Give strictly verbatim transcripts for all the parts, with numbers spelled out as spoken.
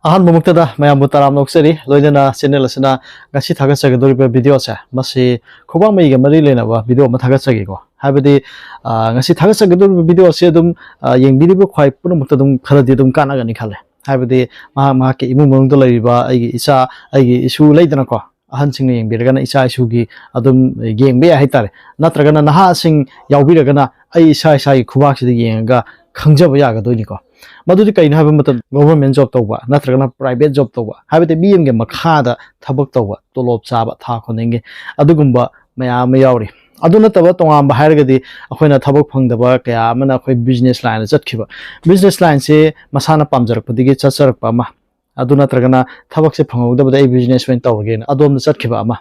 ꯑꯍꯥꯟꯕꯃꯛꯇꯗ ꯃꯌꯥꯝꯕꯨ ꯇꯔꯥꯝꯅ ꯑꯣꯛꯆꯔꯤ꯫ ꯂꯣꯏꯅꯅ ꯆꯦꯅꯦꯜ ꯑꯁꯤꯅ ꯉꯁꯤ ꯊꯥꯒꯠꯆꯒꯗꯧꯔꯤꯕ ꯚꯤꯗꯤꯑꯣꯁꯦ, ꯃꯁꯤ ꯈꯨꯕꯥꯛ ꯃꯩꯒ ꯃꯔꯤ ꯂꯩꯅꯕ ꯚꯤꯗꯤꯑꯣ ꯑꯃ ꯊꯥꯒꯠꯆꯒꯦꯀꯣ꯫ ꯍꯥꯏꯕꯗꯤ, ꯑ, ꯉꯁꯤ ꯊꯥꯒꯠꯆꯒꯗꯧꯔꯤꯕ ꯚꯤꯗꯤꯑꯣꯁꯦ ꯑꯗꯨꯝ, ꯑ, ꯌꯦꯡꯕꯤꯔꯤꯕ ꯈ꯭ꯋꯥꯏ ꯄꯨꯝꯅꯃꯛꯇ ꯑꯗꯨꯝ ꯈꯔꯗꯤ ꯑꯗꯨꯝ ꯀꯥꯟꯅꯒꯅꯤ ꯈꯜꯂꯦ꯫ ꯍꯥꯏꯕꯗꯤ ꯃꯍꯥꯛ ꯃꯍꯥꯛꯀꯤ ꯏꯃꯨꯡ ꯃꯅꯨꯡꯗ ꯂꯩꯔꯤꯕ ꯑꯩꯒꯤ ꯏꯆꯥ, ꯑꯩꯒꯤ ꯏꯁꯨ ꯂꯩꯗꯅꯀꯣ, ꯑꯍꯟꯁꯤꯡꯅ ꯌꯦꯡꯕꯤꯔꯒꯅ ꯏꯆꯥ ꯏꯁꯨꯒꯤ ꯑꯗꯨꯝ ꯌꯦꯡꯕ ꯌꯥꯏ ꯍꯥꯏꯇꯥꯔꯦ꯫ ꯅꯠꯇ꯭ꯔꯒꯅ ꯅꯍꯥꯁꯤꯡ ꯌꯥꯎꯕꯤꯔꯒꯅ ꯑꯩ ꯏꯁꯥ ꯏꯁꯥꯒꯤ ꯈꯨꯕꯥꯛꯁꯤꯗ ꯌꯦꯡꯉꯒ ꯈꯪꯖꯕ ꯌꯥꯒꯗꯣꯏꯅꯤꯀꯣ꯫ ꯃꯗꯨꯗꯤ ꯀꯩꯅꯣ ꯍꯥꯏꯕ ꯃꯇꯝꯗ, ꯒꯣꯚꯔꯟꯃꯦꯟ ꯖꯣꯕ ꯇꯧꯕ ꯅꯠꯇ꯭ꯔꯒꯅ ꯄ꯭ꯔꯥꯏꯚꯦꯠ ꯖꯣꯕ ꯇꯧꯕ, ꯍꯥꯏꯕꯗꯤ ꯃꯤ ꯑꯃꯒꯤ ꯃꯈꯥꯗ ꯊꯕꯛ ꯇꯧꯕ, ꯇꯣꯂꯣꯞ ꯆꯥꯕ ꯊꯥ ꯈꯨꯗꯤꯡꯒꯤ, ꯑꯗꯨꯒꯨꯝꯕ ꯃꯌꯥꯝ ꯑꯃ ꯌꯥꯎꯔꯤ꯫ ꯑꯗꯨ ꯅꯠꯇꯕ ꯇꯣꯉꯥꯟꯕ ꯍꯥꯏꯔꯒꯗꯤ ꯑꯩꯈꯣꯏꯅ ꯊꯕꯛ ꯐꯪꯗꯕ ꯀꯌꯥ ꯑꯃꯅ ꯑꯩꯈꯣꯏ ꯕꯤꯖꯤꯅꯦꯁ ꯂꯥꯏꯟꯗ ꯆꯠꯈꯤꯕ꯫ ꯕꯤꯖꯤꯅꯦꯁ ꯂꯥꯏꯟꯁꯦ ꯃꯁꯥꯅ ꯄꯥꯝꯖꯔꯛꯄꯗꯒꯤ ꯆꯠꯆꯔꯛꯄ ꯑꯃ, ꯑꯗꯨ ꯅꯠꯇ꯭ꯔꯒꯅ ꯊꯕꯛꯁꯦ ꯐꯪꯍꯧꯗꯕꯗ ꯑꯩ ꯕꯤꯖꯤꯅꯦꯁ ꯑꯣꯏꯅ ꯇꯧꯔꯒꯦꯅ ꯑꯗꯣꯝꯗ ꯆꯠꯈꯤꯕ ꯑꯃ꯫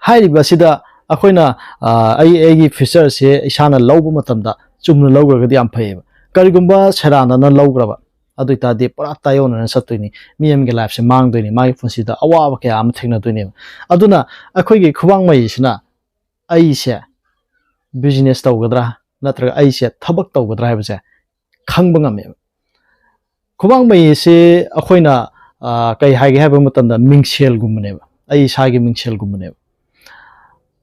ꯍꯥꯏꯔꯤꯕ ꯑꯁꯤꯗ ꯑꯩꯈꯣꯏꯅ, ꯑ, ꯑꯩ, ꯑꯩꯒꯤ ꯐ꯭ꯌꯨꯆꯔꯁꯦ ꯏꯁꯥꯅ ꯂꯧꯕ ꯃꯇꯝꯗ ꯆꯨꯝꯅ ꯂꯧꯈ꯭ꯔꯒꯗꯤ ꯌꯥꯝ ꯐꯩꯌꯦꯕ꯫ ꯀꯔꯤꯒꯨꯝꯕ ꯁꯦꯔꯥꯟꯅꯅ ꯂꯧꯈ꯭ꯔꯕ, ꯑꯗꯨ ꯑꯣꯏꯇꯥꯔꯗꯤ ꯄꯨꯔꯥ ꯇꯥꯏꯑꯣꯟꯅꯅ ꯆꯠꯇꯣꯏꯅꯤ꯫ ꯃꯤ ꯑꯃꯒꯤ ꯂꯥꯏꯐꯁꯦ ꯃꯥꯡꯗꯣꯏꯅꯤ, ꯃꯥꯒꯤ ꯄꯨꯟꯁꯤꯗ ꯑꯋꯥꯕ ꯀꯌꯥ ꯑꯃ ꯊꯦꯡꯅꯗꯣꯏꯅꯦꯕ꯫ ꯑꯗꯨꯅ ꯑꯩꯈꯣꯏꯒꯤ ꯈꯨꯕꯥꯛ ꯃꯩꯁꯤꯅ ꯑꯩꯁꯦ ꯕꯤꯖꯤꯅꯦꯁ ꯇꯧꯒꯗ꯭ꯔꯥ ꯅꯠꯇ꯭ꯔꯒ ꯑꯩꯁꯦ ꯊꯕꯛ ꯇꯧꯒꯗ꯭ꯔꯥ ꯍꯥꯏꯕꯁꯦ ꯈꯪꯕ ꯉꯝꯃꯦꯕ꯫ ꯈꯨꯕꯥꯛ ꯃꯩ ꯑꯁꯤ ꯑꯩꯈꯣꯏꯅ, ꯑ, ꯀꯩ ꯍꯥꯏꯒꯦ ꯍꯥꯏꯕ ꯃꯇꯝꯗ ꯃꯤꯡꯁꯦꯜꯒꯨꯝꯕꯅꯦꯕ, ꯑꯩ ꯏꯁꯥꯒꯤ ꯃꯤꯡꯁꯦꯜꯒꯨꯝꯕꯅꯦꯕ꯫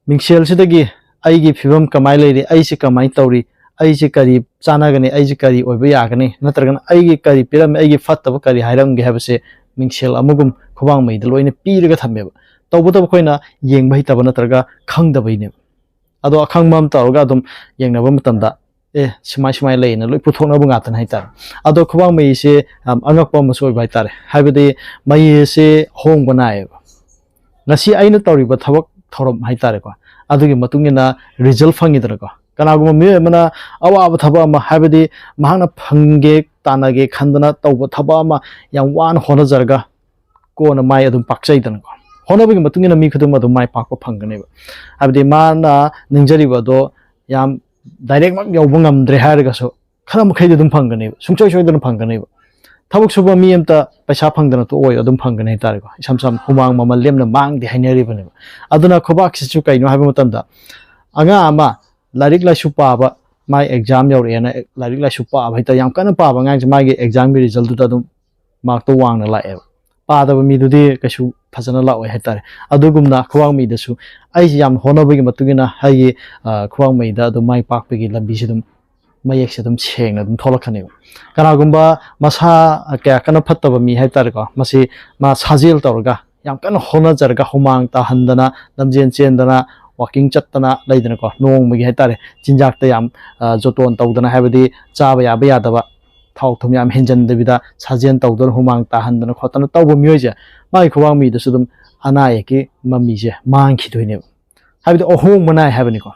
ꯃꯤꯡꯁꯦꯜꯁꯤꯗꯒꯤ ꯑꯩꯒꯤ ꯐꯤꯕꯝ ꯀꯃꯥꯏꯅ ꯂꯩꯔꯤ, ꯑꯩꯁꯤ ꯀꯃꯥꯏꯅ ꯇꯧꯔꯤ, ꯑꯩꯁꯤ ꯀꯔꯤ ꯆꯥꯟꯅꯒꯅꯤ, ꯑꯩꯁꯤ ꯀꯔꯤ ꯑꯣꯏꯕ ꯌꯥꯒꯅꯤ, ꯅꯠꯇ꯭ꯔꯒꯅ ꯑꯩꯒꯤ ꯀꯔꯤ ꯄꯤꯔꯝꯃꯤ, ꯑꯩꯒꯤ ꯐꯠꯇꯕ ꯀꯔꯤ ꯍꯥꯏꯔꯝꯒꯦ ꯍꯥꯏꯕꯁꯦ ꯃꯤꯡꯁꯦꯜ ꯑꯃꯒꯨꯝ ꯈꯨꯕꯥꯛ ꯃꯩꯗ ꯂꯣꯏꯅ ꯄꯤꯔꯒ ꯊꯝꯃꯦꯕ꯫ ꯇꯧꯕꯇꯕꯨ ꯑꯩꯈꯣꯏꯅ ꯌꯦꯡꯕ ꯍꯩꯇꯕ ꯅꯠꯇ꯭ꯔꯒ ꯈꯪꯗꯕꯩꯅꯦꯕ꯫ ꯑꯗꯣ ꯑꯈꯪꯕ ꯑꯃ ꯇꯧꯔꯒ ꯑꯗꯨꯝ ꯌꯦꯡꯅꯕ ꯃꯇꯝꯗ, "ꯑꯦ, ꯁꯨꯃꯥꯏ ꯁꯨꯃꯥꯏ ꯂꯩꯌꯦꯅ" ꯂꯣꯏ ꯄꯨꯊꯣꯛꯅꯕ ꯉꯥꯛꯇꯅꯦ ꯍꯥꯏꯇꯥꯔꯦ꯫ ꯑꯗꯣ ꯈꯨꯕꯥꯛ ꯃꯩꯁꯦ ꯌꯥꯝ ꯑꯉꯛꯄ ꯑꯃꯁꯨ ꯑꯣꯏꯕ ꯍꯥꯏꯇꯥꯔꯦ꯫ ꯍꯥꯏꯕꯗꯤ ꯃꯩ ꯑꯁꯦ ꯑꯍꯣꯡꯕ ꯅꯥꯏꯌꯦꯕ꯫ ꯉꯁꯤ ꯑꯩꯅ ꯇꯧꯔꯤꯕ ꯊꯕꯛ ꯊꯧꯔꯝ ꯍꯥꯏꯇꯥꯔꯦꯀꯣ, ꯑꯗꯨꯒꯤ ꯃꯇꯨꯡ ꯏꯟꯅ ꯔꯤꯖꯜ ꯐꯪꯉꯤꯗꯅꯀꯣ꯫ ꯀꯅꯥꯒꯨꯝꯕ ꯃꯤꯑꯣꯏ ꯑꯃꯅ ꯑꯋꯥꯕ ꯊꯕꯛ ꯑꯃ, ꯍꯥꯏꯕꯗꯤ ꯃꯍꯥꯛꯅ ꯐꯪꯒꯦ ꯇꯥꯟꯅꯒꯦ ꯈꯟꯗꯅ ꯇꯧꯕ ꯊꯕꯛ ꯑꯃ ꯌꯥꯝ ꯋꯥꯅ ꯍꯣꯠꯅꯖꯔꯒ ꯀꯣꯟꯅ ꯃꯥꯏ ꯑꯗꯨꯝ ꯄꯥꯛꯆꯩꯗꯅꯀꯣ꯫ ꯍꯣꯠꯅꯕꯒꯤ ꯃꯇꯨꯡ ꯏꯟꯅ ꯃꯤ ꯈꯨꯗꯤꯡꯃꯛ ꯑꯗꯨꯝ ꯃꯥꯏ ꯄꯥꯛꯄ ꯐꯪꯒꯅꯦꯕ꯫ ꯍꯥꯏꯕꯗꯤ ꯃꯥꯅ ꯅꯤꯡꯖꯔꯤꯕ ꯑꯗꯣ ꯌꯥꯝ ꯗꯥꯏꯔꯦꯛꯃꯛ ꯌꯧꯕ ꯉꯝꯗ꯭ꯔꯦ ꯍꯥꯏꯔꯒꯁꯨ ꯈꯔ ꯃꯈꯩꯗꯤ ꯑꯗꯨꯝ ꯐꯪꯒꯅꯦꯕ, ꯁꯨꯡꯁꯣꯏ ꯁꯣꯏꯗꯅ ꯐꯪꯒꯅꯦꯕ꯫ ꯊꯕꯛ ꯁꯨꯕ ꯃꯤ ꯑꯝꯇ ꯄꯩꯁꯥ ꯐꯪꯗꯅ ꯇꯣꯛꯑꯣꯏ, ꯑꯗꯨꯝ ꯐꯪꯒꯅꯤ ꯍꯥꯏꯇꯥꯔꯦꯀꯣ꯫ ꯏꯁꯝ ꯁꯝꯅ ꯍꯨꯃꯥꯡ ꯃꯃꯜ ꯂꯦꯝꯅ ꯃꯥꯡꯗꯦ ꯍꯥꯏꯅꯔꯤꯕꯅꯦꯕ꯫ ꯑꯗꯨꯅ ꯈꯨꯕꯥꯛꯁꯤꯁꯨ ꯀꯩꯅꯣ ꯍꯥꯏꯕ ꯃꯇꯝꯗ, ꯑꯉꯥꯡ ꯑꯃ ꯂꯥꯏꯔꯤꯛ ꯂꯥꯏꯁꯨ ꯄꯥꯕ, ꯃꯥꯏ ꯑꯦꯛꯖꯥꯝ ꯌꯧꯔꯛꯑꯦꯅ ꯂꯥꯏꯔꯤꯛ ꯂꯥꯏꯁꯨ ꯄꯥꯕ ꯍꯥꯏꯇꯥꯔꯦ, ꯌꯥꯝ ꯀꯟꯅ ꯄꯥꯕ ꯑꯉꯥꯡꯁꯦ ꯃꯥꯒꯤ ꯑꯦꯛꯖꯥꯝꯒꯤ ꯔꯤꯖꯜꯗꯨꯗ ꯑꯗꯨꯝ ꯃꯥꯔꯛꯇꯣ ꯋꯥꯡꯅ ꯂꯥꯛꯑꯦꯕ꯫ ꯄꯥꯗꯕ ꯃꯤꯗꯨꯗꯤ ꯀꯩꯁꯨ ꯐꯖꯅ ꯂꯥꯛꯑꯣꯏ ꯍꯥꯏꯇꯥꯔꯦ꯫ ꯑꯗꯨꯒꯨꯝꯅ ꯈꯨꯕꯥꯡ ꯃꯩꯗꯁꯨ ꯑꯩꯁꯦ ꯌꯥꯝ ꯍꯣꯠꯅꯕꯒꯤ ꯃꯇꯨꯡ ꯏꯟꯅ ꯑꯩꯒꯤ, ꯑ, ꯈꯨꯕꯥꯡ ꯃꯩꯗ ꯑꯗꯨꯝ ꯃꯥꯏ ꯄꯥꯛꯄꯒꯤ ꯂꯝꯕꯤꯁꯦ ꯑꯗꯨꯝ ꯃꯌꯦꯛꯁꯦ ꯑꯗꯨꯝ ꯁꯦꯡꯅ ꯑꯗꯨꯝ ꯊꯣꯛꯂꯛꯀꯅꯦꯕ꯫ ꯀꯅꯥꯒꯨꯝꯕ ꯃꯁꯥ ꯀꯌꯥ ꯀꯟꯅ ꯐꯠꯇꯕ ꯃꯤ ꯍꯥꯏꯇꯥꯔꯦꯀꯣ, ꯃꯁꯤ ꯃꯥ ꯁꯥꯖꯦꯜ ꯇꯧꯔꯒ, ꯌꯥꯝ ꯀꯟꯅ ꯍꯣꯠꯅꯖꯔꯒ, ꯍꯨꯃꯥꯡ ꯇꯥꯍꯟꯗꯅ, ꯂꯝꯖꯦꯟ ꯆꯦꯟꯗꯅ, ꯋꯥꯀꯤꯡ ꯆꯠꯇꯅ ꯂꯩꯗꯅꯀꯣ, ꯅꯣꯡꯃꯒꯤ ꯍꯥꯏꯇꯥꯔꯦ, ꯆꯤꯟꯖꯥꯛꯇ ꯌꯥꯝ, ꯑ, ꯖꯣꯇꯣꯟ ꯇꯧꯗꯅ, ꯍꯥꯏꯕꯗꯤ ꯆꯥꯕ ꯌꯥꯕ ꯌꯥꯗꯕ ꯊꯥꯎ ꯊꯨꯝ ꯌꯥꯝ ꯍꯦꯟꯖꯟꯗꯕꯤꯗ ꯁꯥꯖꯦꯜ ꯇꯧꯗꯅ ꯍꯨꯃꯥꯡ ꯇꯥꯍꯟꯗꯅ ꯈꯣꯠꯇꯅ ꯇꯧꯕ ꯃꯤꯑꯣꯏꯁꯦ, ꯃꯥꯒꯤ ꯈꯨꯕꯥꯡ ꯃꯩꯗꯁꯨ ꯑꯗꯨꯝ ꯑꯅꯥ ꯑꯌꯦꯛꯀꯤ ꯃꯃꯤꯁꯦ ꯃꯥꯡꯈꯤꯗꯣꯏꯅꯦꯕ꯫ ꯍꯥꯏꯕꯗꯤ ꯑꯍꯣꯡꯕ ꯅꯥꯏ ꯍꯥꯏꯕꯅꯤꯀꯣ꯫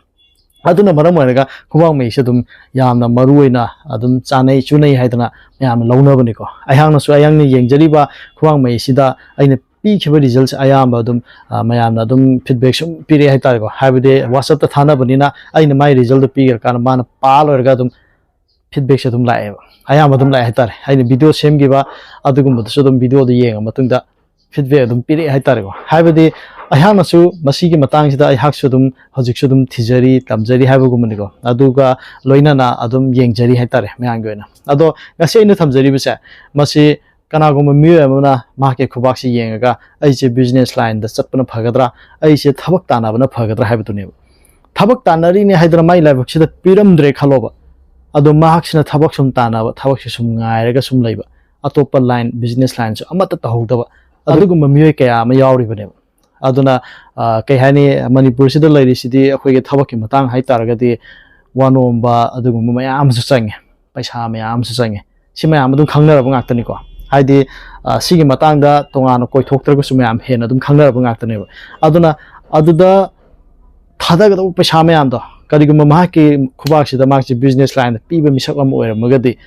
ꯑꯗꯨꯅ ꯃꯔꯝ ꯑꯣꯏꯔꯒ ꯈꯨꯕꯥꯡ ꯃꯩꯁꯦ ꯑꯗꯨꯝ ꯌꯥꯝꯅ ꯃꯔꯨ ꯑꯣꯏꯅ ꯑꯗꯨꯝ ꯆꯥꯅꯩ ꯆꯨꯅꯩ ꯍꯥꯏꯗꯅ ꯃꯌꯥꯝꯅ ꯂꯧꯅꯕꯅꯤꯀꯣ꯫ ꯑꯩꯍꯥꯛꯅꯁꯨ ꯑꯩꯍꯥꯛꯅ ꯌꯦꯡꯖꯔꯤꯕ ꯈꯨꯕꯥꯡ ꯃꯩꯁꯤꯗ ꯑꯩꯅ ꯄꯤꯈꯤꯕ results ꯑꯌꯥꯝꯕ ꯑꯗꯨꯝ, ꯑ, ꯃꯌꯥꯝꯅ ꯑꯗꯨꯝ feedback ꯁꯨꯝ ꯄꯤꯔꯛꯑꯦ ꯍꯥꯏꯇꯥꯔꯦꯀꯣ꯫ ꯍꯥꯏꯕꯗꯤ WhatsApp-ꯇ ꯊꯥꯅꯕꯅꯤꯅ ꯑꯩꯅ ꯃꯥꯏ resultꯇꯣ ꯄꯤꯈ꯭ꯔꯀꯥꯟꯗ ꯃꯥꯅ ꯄꯥ ꯂꯣꯏꯔꯒ ꯑꯗꯨꯝ feedbackꯁꯦ ꯑꯗꯨꯝ ꯂꯥꯛꯑꯦꯕ, ꯑꯌꯥꯝꯕ ꯑꯗꯨꯝ ꯂꯥꯛꯑꯦ ꯍꯥꯏꯇꯥꯔꯦ꯫ ꯑꯩꯅ video ꯁꯦꯝꯈꯤꯕ ꯑꯗꯨꯒꯨꯝꯕꯗꯨꯁꯨ ꯑꯗꯨꯝ videoꯗꯣ ꯌꯦꯡꯉ ꯃꯇꯨꯡꯗ feedback ꯑꯗꯨꯝ ꯄꯤꯔꯛꯑꯦ ꯍꯥꯏꯇꯥꯔꯦꯀꯣ꯫ ꯍꯥꯏꯕꯗꯤ ꯑꯩꯍꯥꯛꯅꯁꯨ ꯃꯁꯤꯒꯤ ꯃꯇꯥꯡꯁꯤꯗ ꯑꯩꯍꯥꯛꯁꯨ ꯑꯗꯨꯝ ꯍꯧꯖꯤꯛꯁꯨ ꯑꯗꯨꯝ ꯊꯤꯖꯔꯤ, ꯇꯝꯖꯔꯤ ꯍꯥꯏꯕꯒꯨꯝꯕꯅꯤꯀꯣ꯫ ꯑꯗꯨꯒ ꯂꯣꯏꯅꯅ ꯑꯗꯨꯝ ꯌꯦꯡꯖꯔꯤ ꯍꯥꯏꯇꯥꯔꯦ ꯃꯌꯥꯝꯒꯤ ꯑꯣꯏꯅ꯫ ꯑꯗꯣ ꯉꯁꯤ ꯑꯩꯅ ꯊꯝꯖꯔꯤꯕꯁꯦ, ꯃꯁꯤ ꯀꯅꯥꯒꯨꯝꯕ ꯃꯤꯑꯣꯏ ꯑꯃꯅ ꯃꯍꯥꯛꯀꯤ ꯈꯨꯕꯥꯛꯁꯤ ꯌꯦꯡꯉꯒ, "ꯑꯩꯁꯦ business lineꯗ ꯆꯠꯄꯅ ꯐꯒꯗ꯭ꯔꯥ? ꯑꯩꯁꯦ ꯊꯕꯛ ꯇꯥꯟꯅꯕꯅ ꯐꯒꯗ꯭ꯔꯥ?" ꯍꯥꯏꯕꯗꯨꯅꯦꯕ꯫ ꯊꯕꯛ ꯇꯥꯟꯅꯔꯤꯅꯦ ꯍꯥꯏꯗꯅ ꯃꯥꯏ ꯂꯥꯏꯕꯛꯁꯤꯗ ꯄꯤꯔꯝꯗ꯭ꯔꯦ ꯈꯜꯂꯣꯕ꯫ ꯑꯗꯣ ꯃꯍꯥꯛꯁꯤꯅ ꯊꯕꯛ ꯁꯨꯝ ꯇꯥꯟꯅꯕ, ꯊꯕꯛꯁꯦ ꯁꯨꯝ ꯉꯥꯏꯔꯒ ꯁꯨꯝ ꯂꯩꯕ, ꯑꯇꯣꯞꯄ line, business lineꯁꯨ ꯑꯃꯠꯇ ꯇꯧꯍꯧꯗꯕ, ꯑꯗꯨꯒꯨꯝꯕ ꯃꯤꯑꯣꯏ ꯀꯌꯥ ꯑꯃ ꯌꯥꯎꯔꯤꯕꯅꯦꯕ꯫ ꯑꯗꯨꯅ, ꯑ, ꯀꯩ ꯍꯥꯏꯅꯤ, ꯃꯅꯤꯄꯨꯔꯁꯤꯗ ꯂꯩꯔꯤꯁꯤꯗꯤ ꯑꯩꯈꯣꯏꯒꯤ ꯊꯕꯛꯀꯤ ꯃꯇꯥꯡ ꯍꯥꯏꯇꯥꯔꯒꯗꯤ ꯋꯥ ꯅꯣꯝꯕ ꯑꯗꯨꯒꯨꯝꯕ ꯃꯌꯥꯝ ꯑꯃꯁꯨ ꯆꯪꯉꯦ, ꯄꯩꯁꯥ ꯃꯌꯥꯝ ꯑꯃꯁꯨ ꯆꯪꯉꯦ꯫ ꯁꯤ ꯃꯌꯥꯝ ꯑꯗꯨꯝ ꯈꯪꯅꯔꯕ ꯉꯥꯛꯇꯅꯤꯀꯣ꯫ ꯍꯥꯏꯗꯤ, ꯑ, ꯁꯤꯒꯤ ꯃꯇꯥꯡꯗ ꯇꯣꯉꯥꯟꯅ ꯀꯣꯏꯊꯣꯛꯇ꯭ꯔꯒꯁꯨ ꯃꯌꯥꯝ ꯍꯦꯟꯅ ꯑꯗꯨꯝ ꯈꯪꯅꯔꯕ ꯉꯥꯛꯇꯅꯦꯕ꯫ ꯑꯗꯨꯅ ꯑꯗꯨꯗ ꯊꯥꯗꯒꯗꯧꯕ ꯄꯩꯁꯥ ꯃꯌꯥꯝꯗꯣ, ꯀꯔꯤꯒꯨꯝꯕ ꯃꯍꯥꯛꯀꯤ ꯈꯨꯕꯥꯛꯁꯤꯗ ꯃꯍꯥꯛꯁꯤ business lineꯗ ꯄꯤꯕ ꯃꯤꯁꯛ ꯑꯃ ꯑꯣꯏꯔꯝꯃꯒꯗꯤ,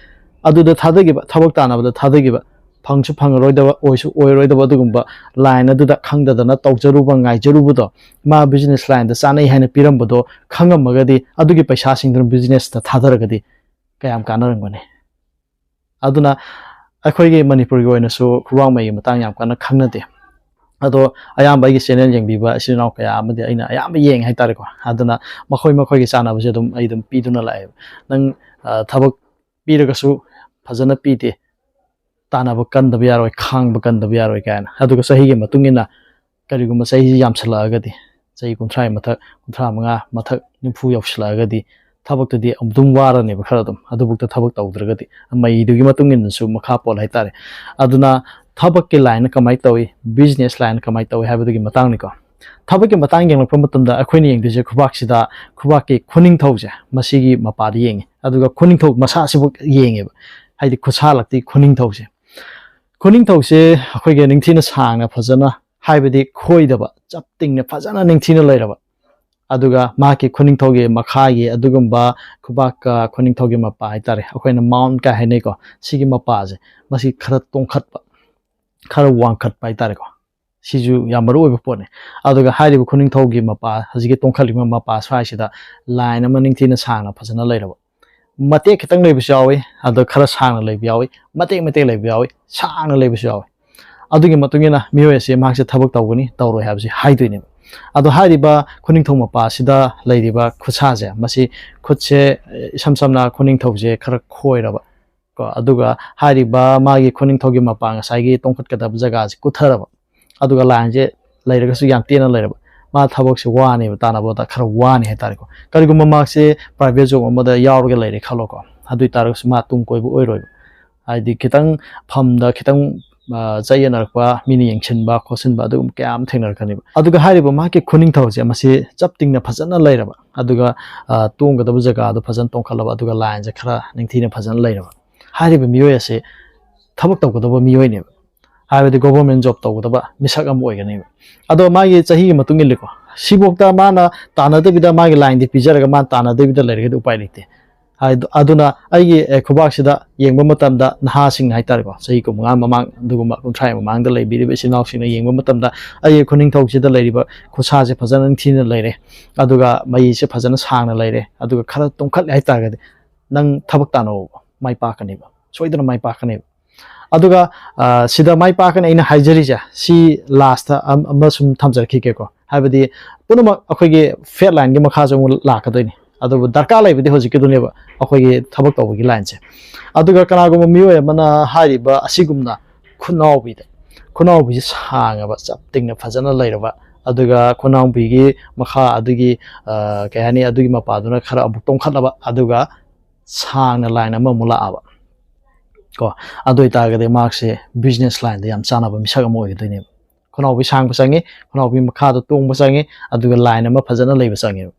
ꯑꯗꯨꯗ ꯊꯥꯗꯈꯤꯕ, ꯊꯕꯛ ꯇꯥꯟꯅꯕꯗ ꯊꯥꯗꯈꯤꯕ, ꯐꯪꯁꯨ ꯐꯪꯉꯔꯣꯏꯗꯕ, ꯑꯣꯏꯁꯨ ꯑꯣꯏꯔꯣꯏꯗꯕ ꯑꯗꯨꯒꯨꯝꯕ line ꯑꯗꯨꯗ ꯈꯪꯗꯗꯅ ꯇꯧꯖꯔꯨꯕ, ꯉꯥꯏꯖꯔꯨꯕꯗꯣ, ꯃꯥ business lineꯗ ꯆꯥꯅꯩ ꯍꯥꯏꯅ ꯄꯤꯔꯝꯕꯗꯣ ꯈꯪꯉꯝꯃꯒꯗꯤ, ꯑꯗꯨꯒꯤ ꯄꯩꯁꯥꯁꯤꯡꯗꯨꯅ businessꯇ ꯊꯥꯗꯔꯒꯗꯤ ꯀꯌꯥꯝ ꯀꯥꯟꯅꯔꯝꯒꯅꯤ? ꯑꯗꯨꯅ ꯑꯩꯈꯣꯏꯒꯤ ꯃꯅꯤꯄꯨꯔꯒꯤ ꯑꯣꯏꯅꯁꯨ ꯈꯨꯕꯥꯡ ꯃꯩꯒꯤ ꯃꯇꯥꯡ ꯌꯥꯝ ꯀꯟꯅ ꯈꯪꯅꯗꯦ꯫ ꯑꯗꯣ ꯑꯌꯥꯝꯕ ꯑꯩꯒꯤ channel ꯌꯦꯡꯕꯤꯕ ꯏꯆꯤꯜ ꯏꯅꯥꯎ ꯀꯌꯥ ꯑꯃꯗꯤ ꯑꯩꯅ ꯑꯌꯥꯝꯕ ꯌꯦꯡꯉꯦ ꯍꯥꯏꯇꯥꯔꯦꯀꯣ꯫ ꯑꯗꯨꯅ ꯃꯈꯣꯏ ꯃꯈꯣꯏꯒꯤ ꯆꯥꯅꯕꯁꯦ ꯑꯗꯨꯝ ꯑꯩ ꯑꯗꯨꯝ ꯄꯤꯗꯨꯅ ꯂꯥꯛꯑꯦꯕ꯫ ꯅꯪ, ꯑ, ꯊꯕꯛ ꯄꯤꯔꯒꯁꯨ ꯐꯖꯅ ꯄꯤꯗꯦ, ꯇꯥꯟꯅꯕ ꯀꯟꯗꯕ ꯌꯥꯔꯣꯏ, ꯈꯥꯡꯕ ꯀꯟꯗꯕ ꯌꯥꯔꯣꯏ ꯀꯥꯏꯅ꯫ ꯑꯗꯨꯒ ꯆꯍꯤꯒꯤ ꯃꯇꯨꯡ ꯏꯟꯅ ꯀꯔꯤꯒꯨꯝꯕ ꯆꯍꯤꯁꯤ ꯌꯥꯝꯁꯤꯜꯂꯛꯑꯒꯗꯤ, ꯆꯍꯤ ꯀꯨꯟꯊ꯭ꯔꯥꯒꯤ ꯃꯊꯛ, ꯀꯨꯟꯊ꯭ꯔꯥ ꯃꯉꯥ ꯃꯊꯛ, ꯅꯤꯐꯨ ꯌꯧꯁꯤꯜꯂꯛꯑꯒꯗꯤ, ꯊꯕꯛꯇꯨꯗꯤ ꯑꯗꯨꯝ ꯋꯥꯔꯅꯦꯕ ꯈꯔ ꯑꯗꯨꯝ, ꯑꯗꯨꯕꯨꯛꯇ ꯊꯕꯛ ꯇꯧꯗ꯭ꯔꯒꯗꯤ꯫ ꯃꯩꯗꯨꯒꯤ ꯃꯇꯨꯡ ꯏꯟꯅꯁꯨ ꯃꯈꯥ ꯄꯣꯜꯂꯦ ꯍꯥꯏꯇꯥꯔꯦ꯫ ꯑꯗꯨꯅ ꯊꯕꯛꯀꯤ line ꯀꯃꯥꯏꯅ ꯇꯧꯏ, business line ꯀꯃꯥꯏꯅ ꯇꯧꯏ ꯍꯥꯏꯕꯗꯨꯒꯤ ꯃꯇꯥꯡꯅꯤꯀꯣ꯫ ꯊꯕꯛꯀꯤ ꯃꯇꯥꯡ ꯌꯦꯡꯂꯛꯄ ꯃꯇꯝꯗ ꯑꯩꯈꯣꯏꯅ ꯌꯦꯡꯗꯣꯏꯁꯦ ꯈꯨꯕꯥꯛꯁꯤꯗ, ꯈꯨꯕꯥꯛꯀꯤ ꯈꯨꯅꯤꯡꯊꯧꯁꯦ, ꯃꯁꯤꯒꯤ ꯃꯄꯥꯗ ꯌꯦꯡꯉꯤ꯫ ꯑꯗꯨꯒ ꯈꯨꯅꯤꯡꯊꯧ ꯃꯁꯥꯁꯤꯕꯨ ꯌꯦꯡꯉꯦꯕ, ꯍꯥꯏꯗꯤ ꯈꯨꯠꯁꯥ ꯂꯛꯇꯤ ꯈꯨꯅꯤꯡꯊꯧꯁꯦ꯫ ꯈꯨꯅꯤꯡꯊꯧꯁꯦ ꯑꯩꯈꯣꯏꯒꯤ ꯅꯤꯡꯊꯤꯅ ꯁꯥꯡꯅ ꯐꯖꯅ, ꯍꯥꯏꯕꯗꯤ ꯈꯣꯏꯗꯕ, ꯆꯞ ꯇꯤꯡꯅ ꯐꯖꯅ ꯅꯤꯡꯊꯤꯅ ꯂꯩꯔꯕ, ꯑꯗꯨꯒ ꯃꯍꯥꯛꯀꯤ ꯈꯨꯅꯤꯡꯊꯧꯒꯤ ꯃꯈꯥꯒꯤ ꯑꯗꯨꯒꯨꯝꯕ ꯈꯨꯕꯥꯛꯀ ꯈꯨꯅꯤꯡꯊꯧꯒꯤ ꯃꯄꯥ ꯍꯥꯏꯇꯥꯔꯦ, ꯑꯩꯈꯣꯏꯅ mount ꯀꯥꯏ ꯍꯥꯏꯅꯩꯀꯣ, ꯁꯤꯒꯤ ꯃꯄꯥꯁꯦ, ꯃꯁꯤ ꯈꯔ ꯇꯣꯡꯈꯠꯄ, ꯈꯔ ꯋꯥꯡꯈꯠꯄ ꯍꯥꯏꯇꯥꯔꯦꯀꯣ꯫ ꯁꯤꯁꯨ ꯌꯥꯝ ꯃꯔꯨ ꯑꯣꯏꯕ ꯄꯣꯠꯅꯤ꯫ ꯑꯗꯨꯒ ꯍꯥꯏꯔꯤꯕ ꯈꯨꯅꯤꯡꯊꯧꯒꯤ ꯃꯄꯥ, ꯍꯧꯖꯤꯛꯀꯤ ꯇꯣꯡꯈꯠꯂꯤꯕ ꯃꯄꯥ ꯁ꯭ꯋꯥꯏꯁꯤꯗ line ꯑꯃ ꯅꯤꯡꯊꯤꯅ ꯁꯥꯡꯅ ꯐꯖꯅ ꯂꯩꯔꯕ, ꯃꯇꯦꯛ ꯈꯤꯇꯪ ꯂꯩꯕꯁꯨ ꯌꯥꯎꯏ, ꯑꯗꯣ ꯈꯔ ꯁꯥꯡꯅ ꯂꯩꯕ ꯌꯥꯎꯏ, ꯃꯇꯦꯛ ꯃꯇꯦꯛ ꯂꯩꯕ ꯌꯥꯎꯏ, ꯁꯥꯡꯅ ꯂꯩꯕꯁꯨ ꯌꯥꯎꯏ꯫ ꯑꯗꯨꯒꯤ ꯃꯇꯨꯡ ꯏꯟꯅ ꯃꯤꯑꯣꯏ ꯑꯁꯤ ꯃꯍꯥꯛꯁꯦ ꯊꯕꯛ ꯇꯧꯒꯅꯤ, ꯇꯧꯔꯣꯏ ꯍꯥꯏꯕꯁꯤ ꯍꯥꯏꯗꯣꯏꯅꯦꯕ꯫ ꯑꯗꯣ ꯍꯥꯏꯔꯤꯕ ꯈꯨꯅꯤꯡꯊꯧ ꯃꯄꯥ ꯑꯁꯤꯗ ꯂꯩꯔꯤꯕ ꯈꯨꯠꯁꯥꯁꯦ, ꯃꯁꯤ ꯈꯨꯠꯁꯦ, ꯑꯦ, ꯏꯁꯝ ꯁꯝꯅ ꯈꯨꯅꯤꯡꯊꯧꯁꯦ ꯈꯔ ꯈꯣꯏꯔꯕ ꯀꯣ, ꯑꯗꯨꯒ ꯍꯥꯏꯔꯤꯕ ꯃꯥꯒꯤ ꯈꯨꯅꯤꯡꯊꯧꯒꯤ ꯃꯄꯥ, ꯉꯁꯥꯏꯒꯤ ꯇꯣꯡꯈꯠꯀꯗꯕ ꯖꯒꯥꯁꯦ ꯀꯨꯊꯔꯕ, ꯑꯗꯨꯒ line ꯁꯦ ꯂꯩꯔꯒꯁꯨ ꯌꯥꯝ ꯇꯦꯟꯅ ꯂꯩꯔꯕ, ꯃꯥ ꯊꯕꯛꯁꯦ ꯋꯥꯅꯦꯕ, ꯇꯥꯟꯅꯕꯗ ꯈꯔ ꯋꯥꯅꯤ ꯍꯥꯏꯇꯥꯔꯦꯀꯣ꯫ ꯀꯔꯤꯒꯨꯝꯕ ꯃꯍꯥꯛꯁꯦ private job ꯑꯃꯗ ꯌꯥꯎꯔꯒ ꯂꯩꯔꯦ ꯈꯜꯂꯣꯀꯣ, ꯑꯗꯨ ꯑꯣꯏ ꯇꯥꯔꯒꯁꯨ ꯃꯥ ꯇꯨꯡ ꯀꯣꯏꯕ ꯑꯣꯏꯔꯣꯏꯕ꯫ ꯍꯥꯏꯗꯤ ꯈꯤꯇꯪ ꯐꯝꯗ ꯈꯤꯇꯪ, ꯑ, ꯆꯌꯦꯠꯅꯔꯛꯄ, ꯃꯤꯅ ꯌꯦꯡꯁꯤꯟꯕ ꯈꯣꯠꯆꯤꯟꯕ ꯑꯗꯨꯒꯨꯝꯕ ꯀꯌꯥ ꯑꯃ ꯊꯦꯡꯅꯔꯛꯀꯅꯦꯕ꯫ ꯑꯗꯨꯒ ꯍꯥꯏꯔꯤꯕ ꯃꯍꯥꯛꯀꯤ ꯈꯨꯅꯤꯡꯊꯧꯁꯦ, ꯃꯁꯤ ꯆꯞ ꯇꯤꯡꯅ ꯐꯖꯅ ꯂꯩꯔꯕ, ꯑꯗꯨꯒ, ꯑ, ꯇꯣꯡꯒꯗꯕ ꯖꯒꯥꯗꯣ ꯐꯖꯅ ꯇꯣꯡꯈꯠꯂꯕ, ꯑꯗꯨꯒ line ꯁꯦ ꯈꯔ ꯅꯤꯡꯊꯤꯅ ꯐꯖꯅ ꯂꯩꯔꯕ, ꯍꯥꯏꯔꯤꯕ ꯃꯤꯑꯣꯏ ꯑꯁꯤ ꯊꯕꯛ ꯇꯧꯒꯗꯕ ꯃꯤꯑꯣꯏꯅꯦꯕ, ꯍꯥꯏꯕꯗꯤ government job ꯇꯧꯒꯗꯕ ꯃꯤꯁꯛ ꯑꯃ ꯑꯣꯏꯒꯅꯦꯕ꯫ ꯑꯗꯣ ꯃꯥꯒꯤ ꯆꯍꯤꯒꯤ ꯃꯇꯨꯡ ꯏꯜꯂꯤꯀꯣ, ꯁꯤꯐꯥꯎꯗ ꯃꯥꯅ ꯇꯥꯟꯅꯗꯕꯤꯗ, ꯃꯥꯒꯤ line ꯗꯤ ꯄꯤꯖꯔꯒ ꯃꯥꯅ ꯇꯥꯟꯅꯗꯕꯤꯗ ꯂꯩꯔꯒꯗꯤ ꯎꯄꯥꯏ ꯂꯩꯇꯦ꯫ ꯍꯥꯏꯗꯣ-, ꯑꯗꯨꯅ ꯑꯩꯒꯤ, ꯑꯦ, ꯈꯨꯕꯥꯛꯁꯤꯗ ꯌꯦꯡꯕ ꯃꯇꯝꯗ ꯅꯍꯥꯁꯤꯡ ꯍꯥꯏꯇꯥꯔꯦꯀꯣ, ꯆꯍꯤ ꯀꯨꯟꯃꯉꯥ ꯃꯃꯥꯡ, ꯑꯗꯨꯒꯨꯝꯕ ꯀꯨꯟꯊ꯭ꯔꯥꯒꯤ ꯃꯃꯥꯡꯗ ꯂꯩꯕꯤꯔꯤꯕ ꯏꯆꯤꯟ ꯏꯅꯥꯎꯁꯤꯡꯅ ꯌꯦꯡꯕ ꯃꯇꯝꯗ, ꯑꯩꯒꯤ ꯈꯨꯅꯤꯡꯊꯧꯁꯤꯗ ꯂꯩꯔꯤꯕ ꯈꯨꯠꯁꯥꯁꯦ ꯐꯖꯅ ꯅꯤꯡꯊꯤꯅ ꯂꯩꯔꯦ, ꯑꯗꯨꯒ ꯃꯌꯤꯁꯦ ꯐꯖꯅ ꯁꯥꯡꯅ ꯂꯩꯔꯦ, ꯑꯗꯨꯒ ꯈꯔ ꯇꯣꯡꯈꯠꯂꯦ ꯍꯥꯏꯇꯥꯔꯒꯗꯤ, ꯅꯪ ꯊꯕꯛ ꯇꯥꯟꯅꯧꯕ, ꯃꯥꯏ ꯄꯥꯛꯀꯅꯦꯕ, ꯁꯣꯏꯗꯅ ꯃꯥꯏ ꯄꯥꯛꯀꯅꯦꯕ꯫ ꯑꯗꯨꯒ, ꯑ, ꯁꯤꯗ ꯃꯥꯏ ꯄꯥꯛꯀꯅꯤ ꯑꯩꯅ ꯍꯥꯏꯖꯔꯤꯁꯦ, ꯁꯤ last ꯑꯝ-, ꯑꯃ ꯁꯨꯝ ꯊꯝꯖꯔꯛꯈꯤꯒꯦꯀꯣ꯫ ꯍꯥꯏꯕꯗꯤ ꯄꯨꯝꯅꯃꯛ ꯑꯩꯈꯣꯏꯒꯤ fat line ꯒꯤ ꯃꯈꯥꯁꯨ ꯑꯃꯨꯛ ꯂꯥꯛꯀꯗꯣꯏꯅꯤ꯫ ꯑꯗꯨꯕꯨ ꯗꯔꯀꯥꯔ ꯂꯩꯕꯗꯤ ꯍꯧꯖꯤꯛꯀꯤꯗꯨꯅꯦꯕ, ꯑꯩꯈꯣꯏꯒꯤ ꯊꯕꯛ ꯇꯧꯕꯒꯤ ꯂꯥꯏꯟꯁꯦ꯫ ꯑꯗꯨꯒ ꯀꯅꯥꯒꯨꯝꯕ ꯃꯤꯑꯣꯏ ꯑꯃꯅ ꯍꯥꯏꯔꯤꯕ ꯑꯁꯤꯒꯨꯝꯅ ꯈꯨꯅꯥꯎꯕꯤꯗ, ꯈꯨꯅꯥꯎꯕꯤꯁꯦ ꯁꯥꯡꯉꯕ, ꯆꯞ ꯇꯤꯡꯅ ꯐꯖꯅ ꯂꯩꯔꯕ, ꯑꯗꯨꯒ ꯈꯨꯅꯥꯎꯕꯤꯒꯤ ꯃꯈꯥ ꯑꯗꯨꯒꯤ, ꯑ, ꯀꯩ ꯍꯥꯏꯅꯤ, ꯑꯗꯨꯒꯤ ꯃꯄꯥꯗꯨꯅ ꯈꯔ ꯑꯃꯨꯛ ꯇꯣꯡꯈꯠꯂꯕ, ꯑꯗꯨꯒ ꯁꯥꯡꯅ ꯂꯥꯏꯟ ꯑꯃꯃꯨꯛ ꯂꯥꯛꯑꯕ ꯀꯣ, ꯑꯗꯨ ꯑꯣꯏꯇꯥꯔꯒꯗꯤ ꯃꯍꯥꯛꯁꯦ ꯕꯤꯖꯤꯅꯦꯁ ꯂꯥꯏꯟꯗ ꯌꯥꯝ ꯆꯥꯟꯅꯕ ꯃꯤꯁꯛ ꯑꯃ ꯑꯣꯏꯒꯗꯣꯏꯅꯦꯕ꯫ ꯈꯨꯅꯥꯎꯕꯤ ꯁꯥꯡꯕ ꯆꯪꯉꯤ, ꯈꯨꯅꯥꯎꯕꯤ ꯃꯈꯥꯗ ꯇꯣꯡꯕ ꯆꯪꯉꯤ, ꯑꯗꯨꯒ ꯂꯥꯏꯟ ꯑꯃ ꯐꯖꯅ ꯂꯩꯕ ꯆꯪꯉꯦꯕ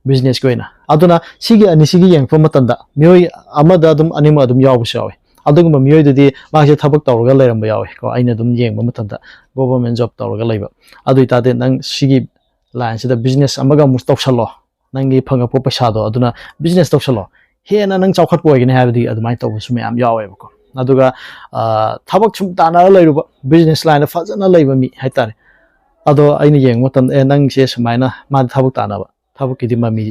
ꯕꯤꯖꯤꯅꯦꯁꯀꯤ ꯑꯣꯏꯅ꯫ ꯑꯗꯨꯅ ꯁꯤꯒꯤ ꯑꯅꯤꯁꯤꯒꯤ ꯌꯦꯡꯉꯛꯄ ꯃꯇꯝꯗ ꯃꯤꯑꯣꯏ ꯑꯃꯗ ꯑꯗꯨꯝ ꯑꯅꯤꯃꯛ ꯑꯗꯨꯝ ꯌꯥꯎꯕꯁꯨ ꯌꯥꯎꯋꯤ꯫ ꯑꯗꯨꯒꯨꯝꯕ ꯃꯤꯑꯣꯏꯗꯨꯗꯤ ꯃꯥꯁꯦ ꯊꯕꯛ ꯇꯧꯔꯒ ꯂꯩꯔꯝꯕ ꯌꯥꯎꯋꯤ ꯀꯣ, ꯑꯩꯅ ꯑꯗꯨꯝ ꯌꯦꯡꯕ ꯃꯇꯝꯗ ꯒꯣꯚꯔꯟꯃꯦꯟ ꯖꯣꯕ ꯇꯧꯔꯒ ꯂꯩꯕ꯫ ꯑꯗꯨ ꯑꯣꯏꯇꯥꯔꯗꯤ ꯅꯪ ꯁꯤꯒꯤ ꯂꯥꯏꯟꯁꯤꯗ ꯕꯤꯖꯤꯅꯦꯁ ꯑꯃꯒ ꯑꯃꯨꯛ ꯇꯧꯁꯜꯂꯣ, ꯅꯪꯒꯤ ꯐꯪꯉꯛꯄ ꯄꯩꯁꯥꯗꯣ ꯑꯗꯨꯅ ꯕꯤꯖꯤꯅꯦꯁ ꯇꯧꯁꯜꯂꯣ, ꯍꯦꯟꯅ ꯅꯪ ꯆꯥꯎꯈꯠꯄ ꯑꯣꯏꯒꯅꯤ ꯍꯥꯏꯕꯗꯤ ꯑꯗꯨꯃꯥꯏꯅ ꯇꯧꯕꯁꯨ ꯃꯌꯥꯝ ꯌꯥꯎꯋꯦꯕꯀꯣ꯫ ꯑꯗꯨꯒ ꯑ, ꯊꯕꯛ ꯁꯨꯝ ꯇꯥꯟꯅꯔ ꯂꯩꯔꯨꯕ, ꯕꯤꯖꯤꯅꯦꯁ ꯂꯥꯏꯟꯗ ꯐꯖꯅ ꯂꯩꯕ ꯃꯤ ꯍꯥꯏꯇꯥꯔꯦ꯫ ꯑꯗꯣ ꯑꯩꯅ ꯌꯦꯡꯕ ꯃꯇꯝꯗ, "ꯑꯦ, ꯅꯪꯁꯦ ꯁꯨꯃꯥꯏꯅ", ꯃꯥꯗꯤ ꯊꯕꯛ ꯇꯥꯟꯅꯕ, ꯊꯕꯛꯀꯤꯗꯤ ꯃꯃꯤ꯫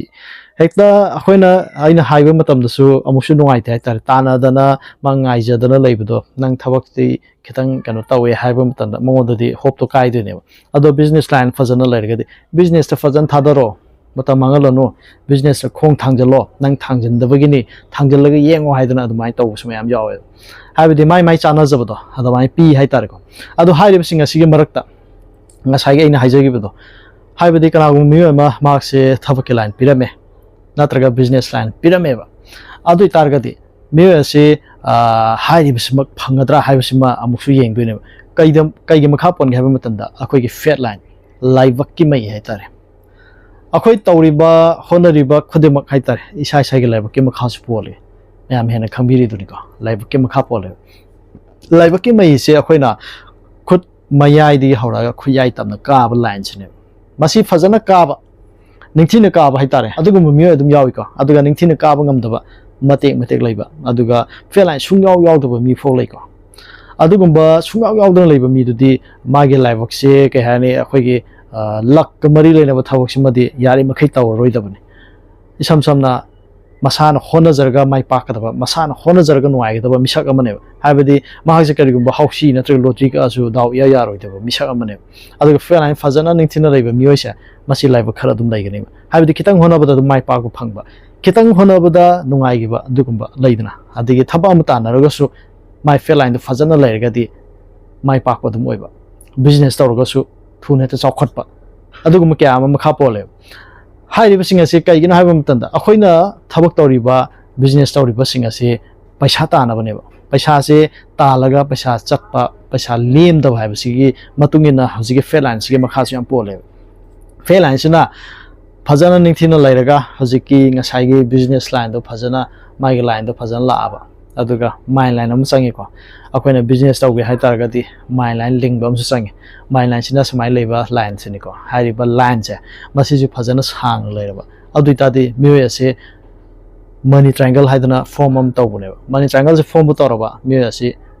ꯍꯦꯛꯇ ꯑꯩꯈꯣꯏꯅ, ꯑꯩꯅ ꯍꯥꯏꯕ ꯃꯇꯝꯗꯁꯨ ꯑꯃꯨꯛꯁꯨ ꯅꯨꯡꯉꯥꯏꯇꯦ ꯍꯥꯏꯇꯥꯔꯦ, ꯇꯥꯟꯅꯗꯅ ꯃꯥ ꯉꯥꯏꯖꯗꯅ ꯂꯩꯕꯗꯣ, ꯅꯪ ꯊꯕꯛꯇꯤ ꯈꯤꯇꯪ ꯀꯩꯅꯣ ꯇꯧꯋꯦ ꯍꯥꯏꯕ ꯃꯇꯝꯗ ꯃꯉꯣꯟꯗꯗꯤ ꯍꯣꯞꯇꯣ ꯀꯥꯏꯗꯣꯏꯅꯦꯕ꯫ ꯑꯗꯣ ꯕꯤꯖꯤꯅꯦꯁ ꯂꯥꯏꯟ ꯐꯖꯅ ꯂꯩꯔꯒꯗꯤ ꯕꯤꯖꯤꯅꯦꯁꯇ ꯐꯖꯅ ꯊꯥꯗꯔꯣ, ꯃꯇꯝ ꯃꯥꯡꯍꯜꯂꯅꯨ, ꯕꯤꯖꯤꯅꯦꯁꯇ ꯈꯣꯡ ꯊꯥꯡꯖꯜꯂꯣ, ꯅꯪ ꯊꯥꯡꯖꯟꯗꯕꯒꯤꯅꯤ, ꯊꯥꯡꯖꯜꯂꯒ ꯌꯦꯡꯉꯣ ꯍꯥꯏꯗꯅ ꯑꯗꯨꯃꯥꯏꯅ ꯇꯧꯕꯁꯨ ꯃꯌꯥꯝ ꯌꯥꯎꯋꯦꯕ꯫ ꯍꯥꯏꯕꯗꯤ ꯃꯥꯏ ꯃꯥꯏ ꯆꯥꯟꯅꯖꯕꯗꯣ ꯑꯗꯨꯃꯥꯏꯅ ꯄꯤ ꯍꯥꯏꯇꯥꯔꯦꯀꯣ꯫ ꯑꯗꯣ ꯍꯥꯏꯔꯤꯕꯁꯤꯡ ꯑꯁꯤꯒꯤ ꯃꯔꯛꯇ ꯉꯁꯥꯏꯒꯤ ꯑꯩꯅ ꯍꯥꯏꯖꯈꯤꯕꯗꯣ, ꯍꯥꯏꯕꯗꯤ ꯀꯅꯥꯒꯨꯝꯕ ꯃꯤꯑꯣꯏ ꯑꯃ ꯃꯍꯥꯛꯁꯦ ꯊꯕꯛꯀꯤ ꯂꯥꯏꯟ ꯄꯤꯔꯝꯃꯦ, ꯅꯠꯇ꯭ꯔꯒ ꯕꯤꯖꯤꯅꯦꯁ ꯂꯥꯏꯟ ꯄꯤꯔꯝꯃꯦꯕ, ꯑꯗꯨ ꯑꯣꯏꯇꯥꯔꯒꯗꯤ ꯃꯤꯑꯣꯏ ꯑꯁꯤ, ꯑ, ꯍꯥꯏꯔꯤꯕꯁꯤꯃꯛ ꯐꯪꯒꯗ꯭ꯔꯥ ꯍꯥꯏꯕꯁꯤꯃ ꯑꯃꯨꯛꯁꯨ ꯌꯦꯡꯗꯣꯏꯅꯦꯕ꯫ ꯀꯩꯗ, ꯀꯩꯒꯤ ꯃꯈꯥ ꯄꯣꯟꯒꯦ ꯍꯥꯏꯕ ꯃꯇꯝꯗ ꯑꯩꯈꯣꯏꯒꯤ ꯐꯦꯠ ꯂꯥꯏꯟ, ꯂꯥꯏꯕꯛꯀꯤ ꯃꯩ ꯍꯥꯏꯇꯥꯔꯦ, ꯑꯩꯈꯣꯏ ꯇꯧꯔꯤꯕ ꯍꯣꯠꯅꯔꯤꯕ ꯈꯨꯗꯤꯡꯃꯛ ꯍꯥꯏꯇꯥꯔꯦ, ꯏꯁꯥ ꯏꯁꯥꯒꯤ ꯂꯥꯏꯕꯛꯀꯤ ꯃꯈꯥꯁꯨ ꯄꯣꯜꯂꯤ꯫ ꯃꯌꯥꯝ ꯍꯦꯟꯅ ꯈꯪꯕꯤꯔꯤꯗꯨꯅꯤꯀꯣ, ꯂꯥꯏꯕꯛꯀꯤ ꯃꯈꯥ ꯄꯣꯜꯂꯦ꯫ ꯂꯥꯏꯕꯛꯀꯤ ꯃꯩꯁꯦ ꯑꯩꯈꯣꯏꯅ ꯈꯨꯠ ꯃꯌꯥꯏꯗꯒꯤ ꯍꯧꯔꯒ ꯈꯨꯠꯌꯥꯏ ꯇꯝꯅ ꯀꯥꯕ ꯂꯥꯏꯟꯁꯤꯅꯦꯕ꯫ ꯃꯁꯤ ꯐꯖꯅ ꯀꯥꯕ, ꯅꯤꯡꯊꯤꯅ ꯀꯥꯕ ꯍꯥꯏꯇꯥꯔꯦ, ꯑꯗꯨꯒꯨꯝꯕ ꯃꯤꯑꯣꯏ ꯑꯗꯨꯝ ꯌꯥꯎꯏꯀꯣ꯫ ꯑꯗꯨꯒ ꯅꯤꯡꯊꯤꯅ ꯀꯥꯕ ꯉꯝꯗꯕ, ꯃꯇꯦꯛ ꯃꯇꯦꯛ ꯂꯩꯕ, ꯑꯗꯨꯒ ꯐꯦꯠ ꯂꯥꯏꯟ ꯁꯨꯡꯌꯥꯎ ꯌꯥꯎꯗꯕ ꯃꯤ ꯐꯥꯎ ꯂꯩꯀꯣ꯫ ꯑꯗꯨꯒꯨꯝꯕ ꯁꯨꯡꯌꯥꯎ ꯌꯥꯎꯗꯅ ꯂꯩꯕ ꯃꯤꯗꯨꯗꯤ ꯃꯥꯒꯤ ꯂꯥꯏꯕꯛꯁꯦ, ꯀꯩ ꯍꯥꯏꯅꯤ, ꯑꯩꯈꯣꯏꯒꯤ, ꯑ, ꯂꯛꯀ ꯃꯔꯤ ꯂꯩꯅꯕ ꯊꯕꯛꯁꯤꯃꯗꯤ ꯌꯥꯔꯤꯃꯈꯩ ꯇꯧꯔꯔꯣꯏꯗꯕꯅꯤ꯫ ꯏꯁꯝ ꯁꯝꯅ ꯃꯁꯥꯅ ꯍꯣꯠꯅꯖꯔꯒ ꯃꯥꯏ ꯄꯥꯛꯀꯗꯕ, ꯃꯁꯥꯅ ꯍꯣꯠꯅꯖꯔꯒ ꯅꯨꯡꯉꯥꯏꯒꯗꯕ ꯃꯤꯁꯛ ꯑꯃꯅꯦꯕ꯫ ꯍꯥꯏꯕꯗꯤ ꯃꯍꯥꯛꯁꯦ ꯀꯔꯤꯒꯨꯝꯕ ꯍꯥꯎꯁꯤ ꯅꯠꯇ꯭ꯔꯒ ꯂꯣꯇ꯭ꯔꯤ ꯀꯛꯑꯁꯨ ꯗꯥꯎ ꯏꯌꯥ ꯌꯥꯔꯣꯏꯗꯕ ꯃꯤꯁꯛ ꯑꯃꯅꯦꯕ꯫ ꯑꯗꯨꯒ ꯐꯦꯜ ꯂꯥꯏꯟ ꯐꯖꯅ ꯅꯤꯡꯊꯤꯅ ꯂꯩꯕ ꯃꯤꯑꯣꯏꯁꯦ, ꯃꯁꯤ ꯂꯥꯏꯕꯛ ꯈꯔ ꯑꯗꯨꯝ ꯂꯩꯒꯅꯦꯕ꯫ ꯍꯥꯏꯕꯗꯤ ꯈꯤꯇꯪ ꯍꯣꯠꯅꯕꯗ ꯑꯗꯨꯝ ꯃꯥꯏ ꯄꯥꯛꯄ ꯐꯪꯕ, ꯈꯤꯇꯪ ꯍꯣꯠꯅꯕꯗ ꯅꯨꯡꯉꯥꯏꯈꯤꯕ ꯑꯗꯨꯒꯨꯝꯕ ꯂꯩꯗꯅ꯫ ꯑꯗꯒꯤ ꯊꯕꯛ ꯑꯃ ꯇꯥꯟꯅꯔꯒꯁꯨ ꯃꯥꯏ ꯐꯦꯜ ꯂꯥꯏꯟꯗꯣ ꯐꯖꯅ ꯂꯩꯔꯒꯗꯤ ꯃꯥꯏ ꯄꯥꯛꯄ ꯑꯗꯨꯝ ꯑꯣꯏꯕ, ꯕꯤꯖꯤꯅꯦꯁ ꯇꯧꯔꯒꯁꯨ ꯊꯨꯅ ꯍꯦꯛꯇ ꯆꯥꯎꯈꯠꯄ, ꯑꯗꯨꯒꯨꯝꯕ ꯀꯌꯥ ꯑꯃ ꯃꯈꯥ ꯄꯣꯜꯂꯦꯕ꯫ ꯍꯥꯏꯔꯤꯕꯁꯤꯡ ꯑꯁꯤ ꯀꯩꯒꯤꯅꯣ ꯍꯥꯏꯕ ꯃꯇꯝꯗ, ꯑꯩꯈꯣꯏꯅ ꯊꯕꯛ ꯇꯧꯔꯤꯕ, ꯕꯤꯖꯤꯅꯦꯁ ꯇꯧꯔꯤꯕꯁꯤꯡ ꯑꯁꯤ ꯄꯩꯁꯥ ꯇꯥꯅꯕꯅꯦꯕ꯫ ꯄꯩꯁꯥꯁꯦ ꯇꯥꯜꯂꯒ ꯄꯩꯁꯥ ꯆꯠꯄ, ꯄꯩꯁꯥ ꯂꯦꯝꯗꯕ ꯍꯥꯏꯕꯁꯤꯒꯤ ꯃꯇꯨꯡ ꯏꯟꯅ ꯍꯧꯖꯤꯛꯀꯤ ꯐꯦꯜ ꯂꯥꯏꯟꯁꯤꯒꯤ ꯃꯈꯥꯁꯨ ꯌꯥꯝ ꯄꯣꯜꯂꯦꯕ꯫ ꯐꯦꯜ ꯂꯥꯏꯟꯁꯤꯅ ꯐꯖꯅ ꯅꯤꯡꯊꯤꯅ ꯂꯩꯔꯒ ꯍꯧꯖꯤꯛꯀꯤ ꯉꯁꯥꯏꯒꯤ ꯕꯤꯖꯤꯅꯦꯁ ꯂꯥꯏꯟꯗꯣ ꯐꯖꯅ, ꯃꯥꯒꯤ ꯂꯥꯏꯟꯗꯣ ꯐꯖꯅ ꯂꯥꯛꯑꯕ, ꯑꯗꯨꯒ ꯃꯥꯏꯟ ꯂꯥꯏꯟ ꯑꯃ ꯆꯪꯉꯤꯀꯣ꯫ ꯑꯩꯈꯣꯏꯅ ꯕꯤꯖꯤꯅꯦꯁ ꯇꯧꯒꯦ ꯍꯥꯏ ꯇꯥꯔꯒꯗꯤ ꯃꯥꯏꯟ ꯂꯥꯏꯟ ꯂꯤꯡꯕ ꯑꯃꯁꯨ ꯆꯪꯉꯤ꯫ ꯃꯥꯏꯟ ꯂꯥꯏꯟꯁꯤꯅ ꯁꯨꯃꯥꯏꯅ ꯂꯩꯕ ꯂꯥꯏꯟꯁꯤꯅꯤꯀꯣ꯫ ꯍꯥꯏꯔꯤꯕ ꯂꯥꯏꯟꯁꯦ, ꯃꯁꯤꯁꯨ ꯐꯖꯅ ꯁꯥꯡꯅ ꯂꯩꯔꯕ, ꯑꯗꯨ ꯑꯣꯏꯇꯥꯔꯗꯤ ꯃꯤꯑꯣꯏ ꯑꯁꯦ ꯃꯅꯤ ꯇ꯭ꯔꯥꯏꯡꯒꯜ ꯍꯥꯏꯗꯅ ꯐꯣꯝ ꯑꯃ ꯇꯧꯕꯅꯦꯕ꯫ ꯃꯅꯤ ꯇ꯭ꯔꯥꯏꯡꯒꯜꯁꯦ ꯐꯣꯝꯕꯨ ꯇꯧꯔꯕ ꯃꯤꯑꯣꯏ ꯑꯁꯤ,